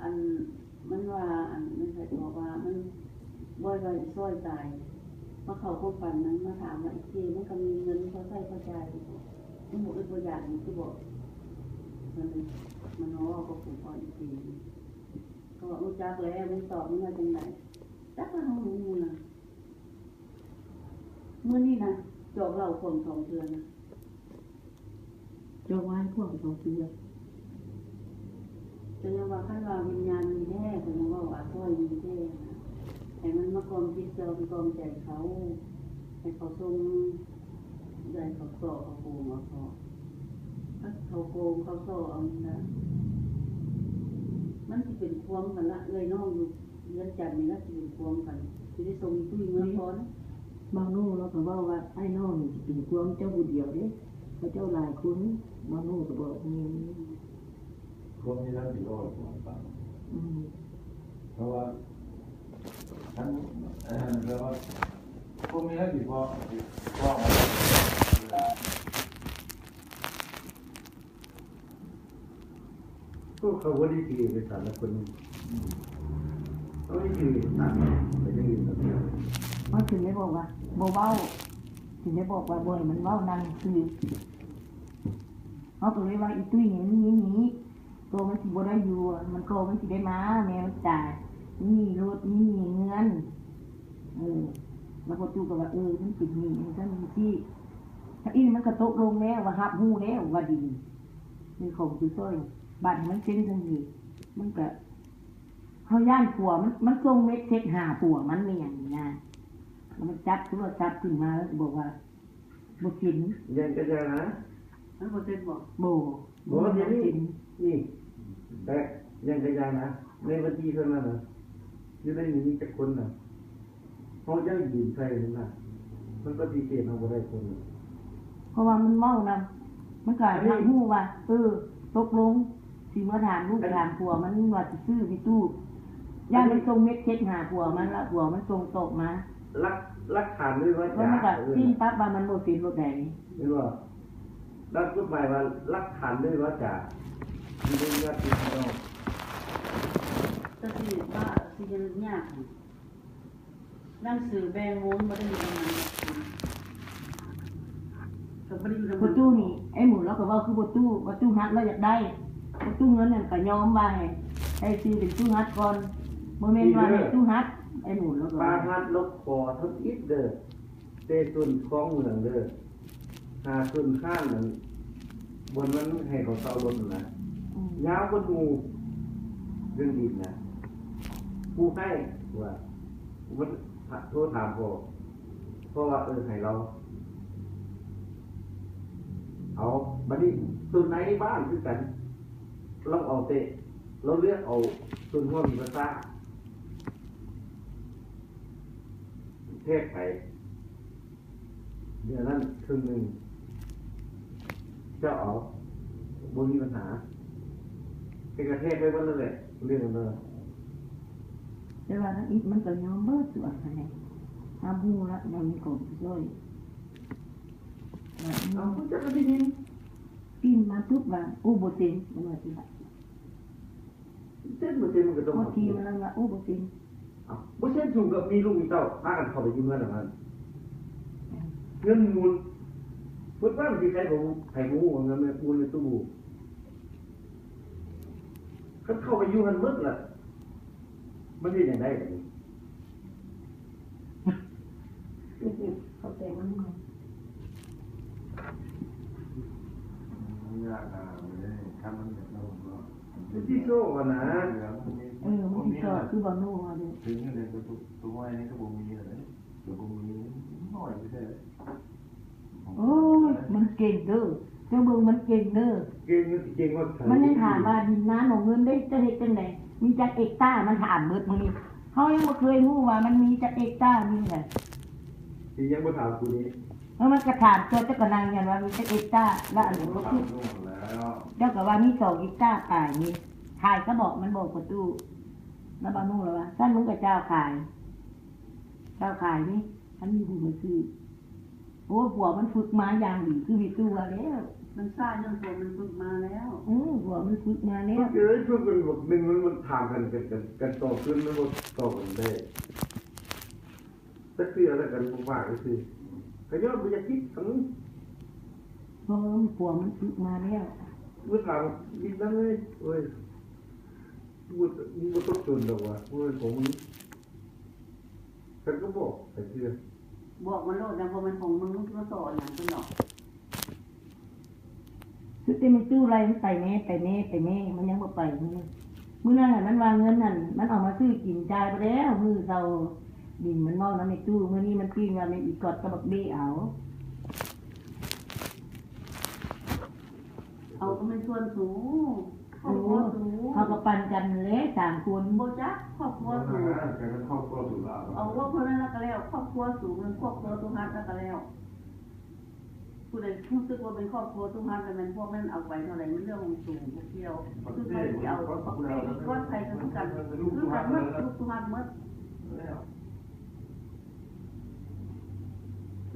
ອັນ ມັນວ່າ ອັນ ມັນໃຜບອກວ່າ ມັນ ບໍ່ວ່າອີຊ່ອຍຕາຍ ມາເຂົ້າຄວາມຝັນ ມັນມາຖາມວ່າ ອີເຈ ມັນກໍມີເງິນພໍໃຊ້ພໍຈ່າຍຢູ່ບໍ່? ມັນບໍ່ອຶດບໍ່ຢາກຢູ່ຕິບໍ? ມັນ ມັນເວົ້າກັບຜູ້ກ່ອນ ອີເຈ ກໍວ່າ ຮູ້ຈັກແລ້ວ ມັນຕອບມັນວ່າຈັ່ງໃດ? ຈັກວ່າເຮົາຮູ້ນະ. ມື້ນີ້ນະ ຈອກເຫຼົ້າຂວມສອງເທື່ອນະ. ຈອກວາຍຂວມສອງເທື່ອ. ກໍຍັງວ່າ ຄັນວ່າວິນຍານມີແທ້ ກໍຍັງເວົ້າວ່າຊ່ອຍມີແທ້ນະ. ໃຫ້ມັນມາກ່ອມຈິດ ກ່ອມ ກ່ອມໃຈເຂົາ ໃຫ້ເຂົາສົ່ງ ໃຫ້ເຂົາຊອກ ເຂົາໂກງເອົາເຄາະ. ເຂົາໂກງເຂົາຊອກເອົານີ້ນະ ມັນຊິເປັນຄວາມກັນລະ ເອື້ອຍນ້ອງຢູ່ ເຮືອນຈຳນີ້ລະຊິເປັນຄວາມກັນ ຊິໄດ້ສົ່ງອີຕຸ້ຍເມືອກ່ອນ. ບ່າວໂນລາວກໍເວົ້າວ່າ ອ້າຍນ້ອງນີ້ຊິເປັນຄວາມເຈົ້າຜູ້ດຽວເດ້ ເຂົາເຈົ້າຫຼາຍຄົນ. ບ່າວໂນກໍບອກແມ່ນ ຄວາມນີ້ລາວຊິເວົ້າໃຫ້ຟັງ. ອືມ ເພາະວ່າ ຄັນ ເອີ ແບບວ່າ ພວກນີ້ລາວຊິເວົ້າ ຊິເວົ້າ ພວກເຂົາບໍ່ໄດ້ຖືເອກະສານນະຄົນນີ້ ເຂົາໄດ້ຖືເອກະສານໄປຈັ່ງອື່ນແລ້ວ. ເຮົາຈຶ່ງໄດ້ບອກວ່າບໍ່ເວົ້າ ຈຶ່ງໄດ້ບອກວ່າບໍ່ໃຫ້ມັນເວົ້າ ນັ່ງຊື່. ເຮົາກໍເລີຍວ່າ ອີຕຸ້ຍນີ້ມັນມີນີ້ ກໍມັນຊິບໍ່ໄດ້ຢູ່ ມັນກໍມັນຊິໄດ້ມາ ແມ່ມັນຕາຍ ມີລົດ ມີເຮືອນ. ເອີ ແລ້ວພໍ່ຕູ້ກໍວ່າ ເອີ ມັນເປັນນີ້ ຈັ່ງຊັ້ນຈັ່ງຊີ້. ທາງອີ່ມັນກໍຕົກລົງແລ້ວວ່າ ຮັບຮູ້ແລ້ວວ່າດິນ ເປັນຂອງຜູ້ຊ່ອຍ. ບາດໃຫ້ມັນເຊັນຈັ່ງຊີ້ ມັນກໍ ເຮົາຢ້ານຜົວມັນ ມັນສົ່ງເມັດເຊັດຫາຜົວມັນແມ່ນຫຍັງນີ້ນະ ແລ້ວມັນຈັບໂທລະສັບຂຶ້ນມາ ແລ້ວກໍບອກວ່າ ບໍ່ເຊັນ. ຍັງກະຢ່ານະ ມັນບໍ່ເຊັນບໍ? ບໍ່ ບໍ່ເຊັນ. ນີ້ ແຕ່ຍັງກະຢ່ານະ ໃນບັນຊີເທົ່ານັ້ນນະ ຢູ່ໃນນີ້ມີຈັກຄົນນະ? ເຮົາຈະຢືນໃສ່ຫັ້ນນະ ມັນປະຕິເສດເຮົາບໍ່ໄດ້ຄົນ. ເພາະວ່າມັນເວົ້ານຳ ມັນກໍຮັບຮູ້ວ່າ ເອີ ຕົກລົງຊິເມືອຖາມລູກຖາມຜົວມັນວ່າຊິຊື້ມີຕູ້ ຢ້ານມັນສົ່ງເມັດເຊັດຫາຜົວມັນ ແລ້ວຜົວມັນສົ່ງຕອບມາ. ຫຼັກ ຫຼັກຖານດ້ວຍວາຈາ ມັນກໍຊີ້ນປັບວ່າມັນບໍ່ເຊັນໂລດໃດ ແມ່ນບໍ່? ຫຼັກກົດໝາຍວ່າຫຼັກຖານດ້ວຍວາຈາ ຢູ່ໃນຍາດພີ່ນ້ອງ ກໍຊິວ່າຊິຍາກ. ໜັງສືແບ່ງມູນບໍ່ໄດ້ຢູ່ນຳມັນ ກໍບໍ່ໄດ້ຢູ່ນຳມັນ. ພໍ່ຕູ້ນີ້ ອ້າຍໝູນລາວກໍເວົ້າຄືພໍ່ຕູ້ ວ່າຕູ້ຮັດລາວຢາກໄດ້ ພໍ່ຕູ້ເງິນນັ້ນກໍຍອມວ່າໃຫ້ ໃຫ້ຊື່ເປັນຕູ້ຮັດກ່ອນ ບໍ່ແມ່ນວ່າໃຫ້ຕູ້ຮັດ. ອ້າຍໝູນລາວກໍວ່າ ປ້າຮັດລາວຂໍທຳອິດເດີ ແຕ່ສ່ວນຄອງເມືອງເດີ ຫາສ່ວນຄ້າງນັ້ນ ບ່ອນມັນໃຫ້ເຂົາເຊົ່າລົດນະ ອືມ ຍາວກວ່າໝູ່ ເລື່ອງດິນນະ. ຜູ້ໃຫ້ວ່າ ມັນໂທຖາມພໍ່ ເພາະວ່າ ເອີ ໃຫ້ລາວ ເອົາ ບັດນີ້ ສ່ວນໃນບ້ານຄືກັນ ລາວເອົາແຕ່ ລາວເລືອກເອົາສ່ວນຫົວມີພາສາ ແທກໄປ ເດືອນນັ້ນເຄິ່ງໜຶ່ງ ເຈົ້າເອົາ ບໍ່ມີບັນຫາ ແຕ່ກະແທກໄປເບິດນັ້ນແຫຼະ ເລື່ອງນັ້ນ. ແຕ່ວ່າທາງອິດມັນກໍຍອມເບິດສ່ວນຫັ້ນແຫຼະ ຮັບຮູ້ລະວ່າມີກອງຜູ້ຊ່ອຍ. ເອົາ ເຈົ້າກໍໄດ້ຍິນ ປິ່ນມາປຶບວ່າ ໂອ້ ບໍ່ເຊັນ ມັນວ່າຊີ້ລະ. ເຊັນບໍ່ເຊັນມັນກໍຕ້ອງ ພໍທີມັນລະວ່າ ໂອ້ ບໍ່ເຊັນ. ເອົ້າ ບໍ່ເຊັນ ສູງກໍມີລູກມີເຕົ້າ ພາກັນເຂົ້າໄປຢູ່ເຮືອນຫຼັງນັ້ນ ເງິນມູນ ເບິດບ້ານຊິໃຜບໍ່ ໃຜບໍ່ຮູ້ວ່າເງິນມູນໃນຕູ້. ຄັນເຂົ້າໄປຢູ່ຫັ້ນໝົດລະ ມັນເຮັດຫຍັງໄດ້ບາດນີ້? ເຂົ້າໃຈມັນ ມັນຍາກນະ ມັນເດ້ ຄັນມັນຢາກເອົາເນາະ ມັນຊິໂຊກນະ ເອີ ມັນຊິໂຊກ ຄືບໍ່ຮູ້ວ່າເດ້ ເຖິງຢູ່ໃນຕົວ ຕົວໃໝ່ນີ້ກໍບໍ່ມີແລ້ວເດ້ ກໍບໍ່ມີ ນ້ອຍແທ້. ໂອ້ຍ ມັນເກັ່ງເດີ ເຈົ້າເບິ່ງມັນເກັ່ງເດີ ເກັ່ງ ມັນຊິເກັ່ງຮອດໃສ ມັນຍັງຖາມວ່າດິນນາໜອງເງິນເດ້ ເຈົ້າເຮັດຈັ່ງໃດ ມີຈັກເອັກຕາ ມັນຖາມເບິດມື້ນີ້ ເຮົາຍັງບໍ່ເຄີຍຮູ້ວ່າມັນມີຈັກເອັກຕາ ມີແຫຼະ ຊິຍັງບໍ່ຖາມກູນີ້ ເອີ ມັນກໍຖາມຕົວະ ເຈົ້າກໍນັ່ງຢູ່ຫັ້ນວ່າມີຈັກເອັກຕາ ລະອັນນີ້ບໍ່ຖືກ ເຈົ້າກໍວ່າມີສອງເອັກຕາປາຍນີ້ ຂາຍຊະເບາະ ມັນບອກປະຕູ ລະບານູລະວ່າ ຊັ້ນມຶງກໍເຈົ້າຂາຍ ເຈົ້າຂາຍນີ້ ຄັນມີຜູ້ມາຊື້. ໂອ້ ຜົວມັນຝຶກມາຢ່າງດີ ຄືມີຕູ້ວ່າແລ້ວ ມັນຊ້າຍ້ອນພວກມັນຝຶກມາແລ້ວ. ເອີ ພວກມັນຝຶກມາແລ້ວ. ເອີຍ ເພິ່ນເປັນບັກໜຶ່ງ ມັນ ມັນຖາມກັນ ກັນ ກັນ ກັນຕໍ່ຄືນ ມັນບໍ່ຕໍ່ກັນໄດ້. ຈັກເທື່ອແລ້ວກັນບໍ່ປາກຊື່. ກະຍ້ອນບໍ່ຢາກຄິດ ອື. ເພາະວ່າພວກມັນຝຶກມາແລ້ວ. ບໍ່ຖາມອີກນຳເລີຍ. ໂອ້ຍ ບໍ່ ບໍ່ຕົກຕົນດອກວ່າ ບໍ່ແມ່ນຂອງມຶງ. ເພິ່ນກໍບອກໃຫ້ເຊື່ອ. ບອກມັນໂລດນະ ບໍ່ແມ່ນຂອງມຶງ ມຶງຊິມາສໍ້ຫຍັງເພິ່ນດອກ. ສຸດແຕ່ແມ່ຕູ້ໄລ່ມັນໄປແດ່ ໄປແດ່ ໄປແດ່ ມັນຍັງບໍ່ໄປ. ມື້ນັ້ນຫັ້ນມັນວ່າເງິນຫັ້ນມັນເອົາມາຊື້ກິນ ຈ່າຍບໍ່ແລ້ວ. ມື້ເຊົ້າດິນມັນເວົ້ານຳແມ່ຕູ້ ມື້ນີ້ມັນປີ້ນວ່າແມ່ອີກອດກັບບັກເບ້ເອົາ. ເອົາກໍແມ່ນສ່ວນສູ ຄອບຄົວສູ. ເຮົາກໍປັນກັນແຫຼະສາມຄົນ. ບໍ່ຈັກຄອບຄົວສູ. ກາຍເປັນຄອບຄົວສູລະ. ເອົາ ເວົ້າເທົ່ານັ້ນລະກະແລ້ວ. ຄອບຄົວສູ ແມ່ນຄອບຄົວຕູ້ຮັດລະກະແລ້ວ. ຜູ້ໃດຮູ້ສຶກວ່າເປັນຄອບຄົວຕູ້ຮັດ ລະແມ່ນພວກນັ້ນເອົາໄປເທົ່າໃດ ມັນເລື່ອງຂອງສູ ບໍ່ກ່ຽວ. ຄືໃຜຊິເອົາບັກເບ້ອີກອດໃສ່ກໍຄືກັນ ຄືກັນໝົດ ລູກຕູ້ຮັດໝົດ.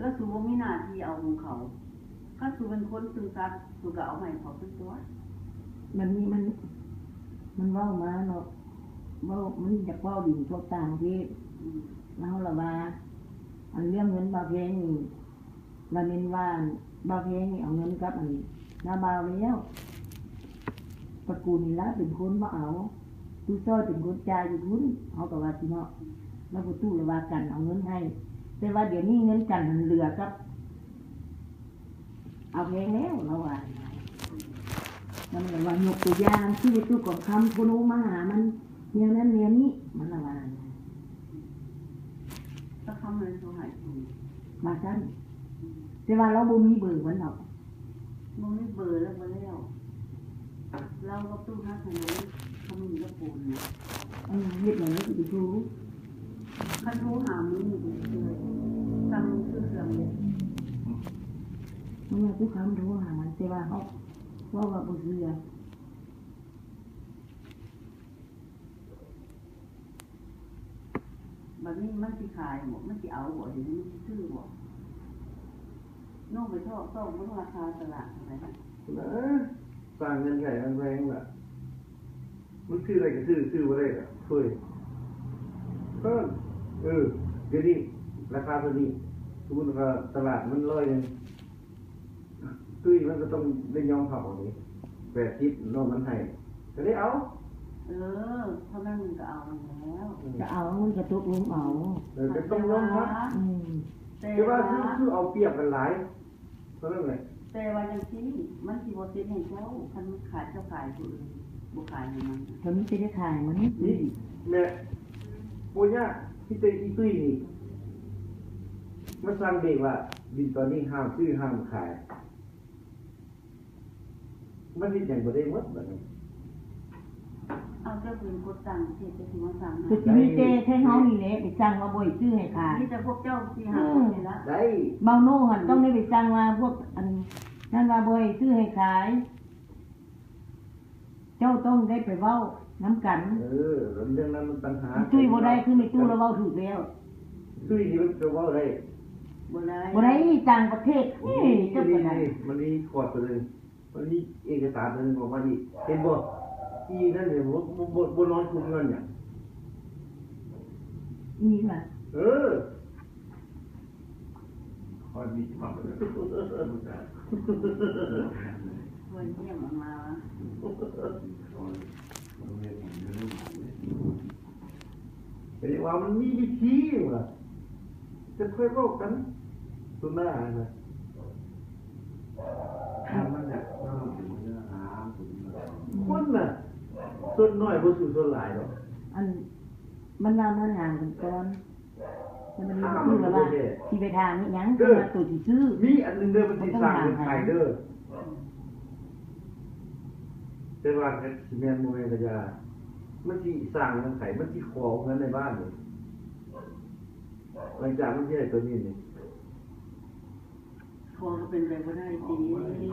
ລະສູບໍ່ມີໜ້າທີ່ເອົາຂອງເຂົາ. ຄັນສູເປັນຄົນຊື່ສັດ ສູກະເອົາໃຫ້ເຂົາຊັ້ນຕົວະ. ບັດນີ້ມັນ ມັນເວົ້າມາເນາະ ເວົ້າ ມັນຢາກເວົ້າດິນພວກຕ່າງປະເທດ. ອືມ ລາວລະວ່າ ອັນເລື່ອງເງິນບ່າວແພງນີ້ ລະແມ່ນວ່າບ່າວແພງນີ້ເອົາເງິນກັບອັນນ້າບ່າວແລ້ວ. ຕະກູນນີ້ລະເປັນຄົນມາເອົາ, ຕູ້ຊ້ອຍເປັນຄົນຈ່າຍຢູ່ພຸ້ນ, ເຮົາກໍວ່າຊີ້ເນາະ. ລະພໍ່ຕູ້ລະວ່າກັນເອົາເງິນໃຫ້, ແຕ່ວ່າດຽວນີ້ເງິນກັນຫັ້ນເຫຼືອກັບ ເອົາແພງແລ້ວ ລາວວ່າ. ມັນລະວ່າຍົກຕົວຢ່າງ ຄືຕູ້ກອງຄຳໂທລົງມາຫາມັນ ແນວນັ້ນແນວນີ້ ມັນລະວ່າ. ຕາຄຳເລີຍໂທຫາອີ່ ວ່າຊັ້ນ. ອືມ ແຕ່ວ່າລາວບໍ່ມີເບີມັນດອກ. ບໍ່ມີເບີແລ້ວບໍ່ແລ້ວ. ລາວກັບຕູ້ຮັດຫັ້ນນະ ຄຳມີລະໂກນນະ. ເອີ ເຮັດຫຍັງຊິໄປໂທ? ຄັນໂທຫາມື້ນີ້ກໍຊິເຊື່ອຢູ່. ສັ່ງຊື້ເຄື່ອງເລີຍ. ມື້ນີ້ຄືຄຳໂທຫາ ແຕ່ວ່າເຮົາເວົ້າວ່າບໍ່ເຊື່ອ. ບັດນີ້ມັນຊິຂາຍບໍ່? ມັນຊິເອົາບໍ່? ດຽວນີ້ມັນຊິຊື້ບໍ່? ນ້ອງໄປຊອກ ຊອກເບິ່ງລາຄາຕະຫຼາດເທົ່າໃດນະ. ເອີ ສ້າງເງື່ອນໄຂມັນແພງລະ. ມັນຊື້ໄດ້ກໍຊື້ ຊື້ບໍ່ໄດ້ກໍໂທຍ. ເອີ ດຽວນີ້ລາຄາເທົ່ານີ້ ສົມມຸດວ່າຕະຫຼາດມັນຮ້ອຍໜຶ່ງ ຕຸ້ຍມັນກໍຕ້ອງໄດ້ຍອມຮັບເອົາເດ້ ແປດສິບ ນ້ອງມັນໃຫ້ ກໍໄດ້ເອົາ. ເອີ ເທົ່ານັ້ນມັນກໍເອົາແລ້ວ. ເອີ ກໍເອົາ ມັນກໍຕົກລົງເອົາ. ເອີ ກໍຕ້ອງຍອມຮັບ. ອືມ ແຕ່ ແຕ່ວ່າ ວ່າຄື ຄືເອົາປຽບກັນຫຼາຍ ເທົ່ານັ້ນແຫຼະ. ແຕ່ວ່າຈັ່ງຊີ້ ມັນຊິບໍ່ເຊັນໃຫ້ເຈົ້າ ຄັນຂາຍ ເຈົ້າຂາຍຜູ້ອື່ນ ບໍ່ຂາຍໃຫ້ມັນ. ກໍມີແຕ່ໄດ້ຂາຍມັນ. ນີ້ແຫຼະ ບໍ່ຍາກ ມີແຕ່ອີຕຸ້ຍນີ້ມາສັ່ງເດັກວ່າ ດິນຕອນນີ້ຫ້າມຊື້ຫ້າມຂາຍ. ມັນເຮັດຫຍັງບໍ່ໄດ້ໝົດບັດນີ້. ເອົາ ເຈົ້າເປັນຄົນຕ່າງປະເທດ ເຈົ້າຊິມາສັ່ງໃຫ້. ກໍຊິມີແຕ່ໄທເຮົານີ້ແຫຼະ ໄປສັ່ງວ່າບໍ່ໃຫ້ຊື້ໃຫ້ຂາຍ. ມີແຕ່ພວກເຈົ້າສີ່ຫ້າຄົນນີ້ລະ. ໄດ້ ເບົາໂນຫັ້ນຕ້ອງໄດ້ໄປສັ່ງວ່າພວກອັນນັ້ນວ່າບໍ່ໃຫ້ຊື້ໃຫ້ຂາຍ. ເຈົ້າຕ້ອງໄດ້ໄປເວົ້ານຳກັນ. ເອີ ເລື່ອງນັ້ນມັນຕ່າງຫາກ. ຕຸ້ຍບໍ່ໄດ້ ຄືແມ່ຕູ້ລາວເວົ້າຖືກແລ້ວ. ຕຸ້ຍນີ້ມັນຈະເວົ້າໄດ້ ບໍ່ໄດ້ ບໍ່ໄດ້ ຕ່າງປະເທດ. ເອີ ເຈົ້າກໍໄດ້. ມັນມີ ມັນມີຂອດຕົວໜຶ່ງ ມັນມີເອກະສານຕົວໜຶ່ງອອກມານີ້ ເຫັນບໍ່? ອີນັ້ນນີ້ ບໍ່ ບໍ່ ບໍ່ນອນຄຸກຍ້ອນຫຍັງ? ອີຫຍັງ? ເອີ ຂ້ອຍມີທີ່ມາເປີດ ເພິ່ນຢ້ຽມອອກມາ. ເພິ່ນວ່າມັນມີວິທີວ່າ ຈະຄ່ອຍເວົ້າກັນຕໍ່ໜ້ານະ. ຄັນມັນຢາກເວົ້າ ມັນຫາ ຄົນນະ ສ່ວນໜ້ອຍບໍ່ສູ້ສ່ວນຫຼາຍດອກ. ອັນ ມັນວ່າມາຖາມກັນກ່ອນ. ແລ້ວມັນກໍຄືວ່າຊິໄປຖາມອີ່ຫຍັງ ເອີ ວ່າໂຕຊິຊື້. ມີອັນໜຶ່ງເດີ ມັນຊິສ້າງເງື່ອນໄຂເດີ ແຕ່ວ່າຊິແມ່ນບໍ່ແມ່ນກໍຢ່າ ມັນຊິສ້າງເງື່ອນໄຂ ມັນຊິຂໍເງິນໃນບ້ານນີ້ ຫຼັງຈາກມັນຊິໃຫ້ໂຕນີ້ນີ້. ຂໍກໍເປັນໄປບໍ່ໄດ້ຕິ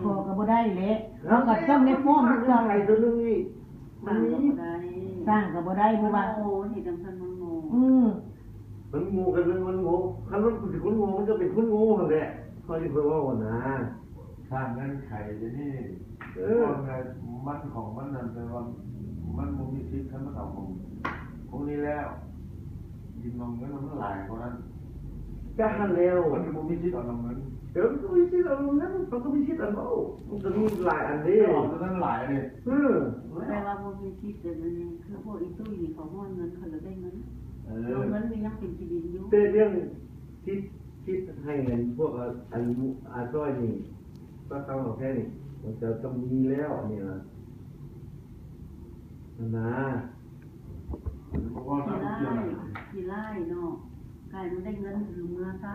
ຂໍກໍບໍ່ໄດ້ແຫຼະ. ເຮົາກໍຕ້ອງໄດ້ຟ້ອງຄືເກົ່າ. ໄປຕົວໜຶ່ງນີ້ ມັນມີ ສ້າງກໍບໍ່ໄດ້ ເພາະວ່າ ໂອ້ ເຮັດຈັ່ງຊັ້ນມັນໂງ່. ອື ມັນໂງ່ກັນ ມັນໂງ່. ຄັນມັນເປັນຄົນໂງ່ ມັນກໍເປັນຄົນໂງ່ຫັ້ນແຫຼະ ເຂົາຊິຄ່ອຍເວົ້າຫັ້ນນາ. ເຂ ສ້າງເງື່ອນໄຂດຽວນີ້ ເອີ ມັນຂອງມັນນັ້ນ ແຕ່ວ່າມັນບໍ່ມີສິດ ຄັນມັນເອົາຂອງພວກນີ້ແລ້ວ ດິນຂອງເງິນມັນຫຼາຍກວ່ານັ້ນ ກະຫັ້ນແລ້ວ ມັນກໍບໍ່ມີສິດເອົາຂອງເງິນ ເອີ ມັນກໍມີສິດເອົາຂອງເງິນ ມັນກໍມີສິດອັນເວົ້າ ມັນກໍມີຫຼາຍອັນເດ້ ເອົາຕົວນັ້ນຫຼາຍເດ້ ເອີ ແປວ່າບໍ່ມີສິດ ແຕ່ມັນຄືພວກອີຕຸ້ຍນີ້ ເຂົາຮ້ອນເງິນ ເຂົາຢາກໄດ້ເງິນ ເອີ ເອົາເງິນນີ້ຍັງເປັນຂີ້ດິນຢູ່ ແຕ່ເລື່ອງ ຄິດ ຄິດໃຫ້ອັນພວກອາ ອາ ອາຊອຍນີ້ ປະເຕົາເອົາແທ້ນີ້ ມັນຈະຕ້ອງມີແລ້ວ ອັນນີ້ນະ ຫັ້ນນາ ຂີ້ຮ້າຍ ຂີ້ຮ້າຍເນາະ ກາຍມັນໄດ້ເງິນຄືເມືອຊະ.